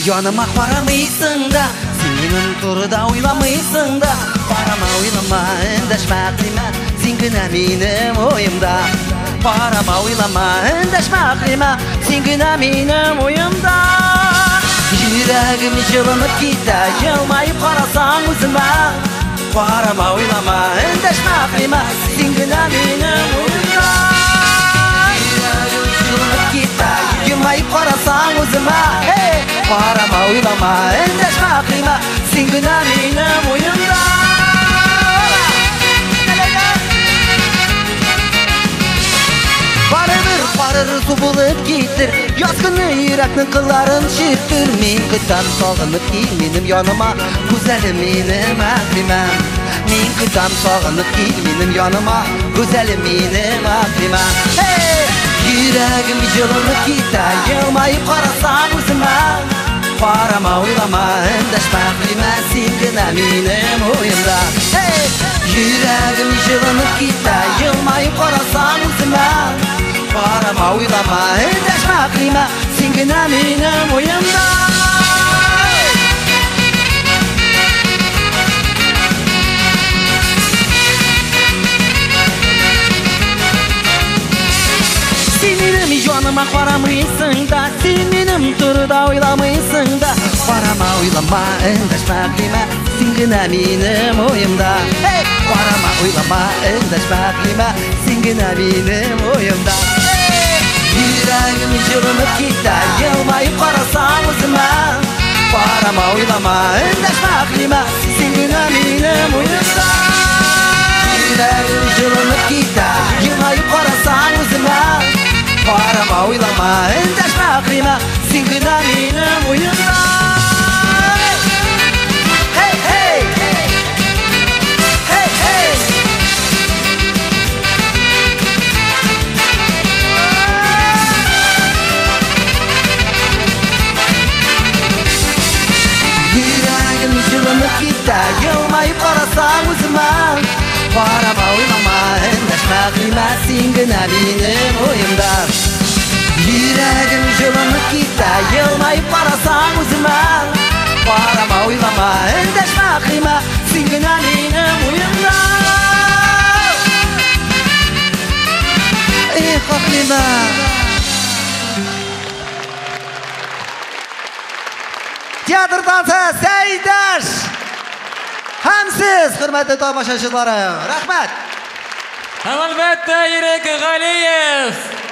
яныма карамыйсың да, син минем турыда уйламыйсың да. Карама, уйлама, эндәшмә, кыйма, син генә минем уемда. Карама, уйлама, эндәшмә, кыйма, син генә минем уемда. Йөрәгем җылынып китә, елмаеп карасаң үземә. Карама, уйлама, эндәшмә, кыйма, син генә минем уемда. Йөрәгем җылынып китә, елмаеп карасаң үземә. Карама, уйлама, эндәшмә, кыйма, син генә минем уемда. Барыбер барыр су булып китер, яз көне йөрәкнең кылларын чиртер. Мин көтәм, сагынып кил минем яныма, гүзәлем минем Әкълимәм. Мин көтәм, сагынып кил минем яныма, гүзәлем минем Әкълимәм. Йөрәгем җылынып китә, елмаеп карасаң үземә. Карама, уйлама, эндәшмә, кыйма, син генә минем уемда. Йөрәгем җылынып китә, елмаеп карасаң үземә. Карама, уйлама, эндәшмә, кыйма, син генә минем уемда. Син минем яныма карамыйсың да, син минем турыда уйламыйсың да. Карама, уйлама, эндәшмә, кыйма, син генә минем уемда. Карама, уйлама, эндәшмә, кыйма, син генә минем уемда. Йөрәгем җылынып китә, елмаеп карасаң үземә. Карама, уйлама, эндәшмә, кыйма, син генә минем уемда. Йөрәгем җылынып китә, елмаеп карасаң үземә. Карама, уйлама, эндәшмә, кыйма, син генә минем уемда. Hey, hey! Hey, hey! Йөрәгем җылынып китә, елмаеп карасаң үземә. Карама, уйлама, эндәшмә, кыйма, син генә минем уемда. Йөрәгем җылынып китә, елмаеп карасаң үземә. Карама, уйлама, эндәшмә, кыйма, син генә минем уемда. Эх, Әкълимә! Театр танцы Сәйдәш! Һәм сез, хөрмәтле тамашачыларым, рәхмәт! Һәм әлбәттә, Ирек Галиев!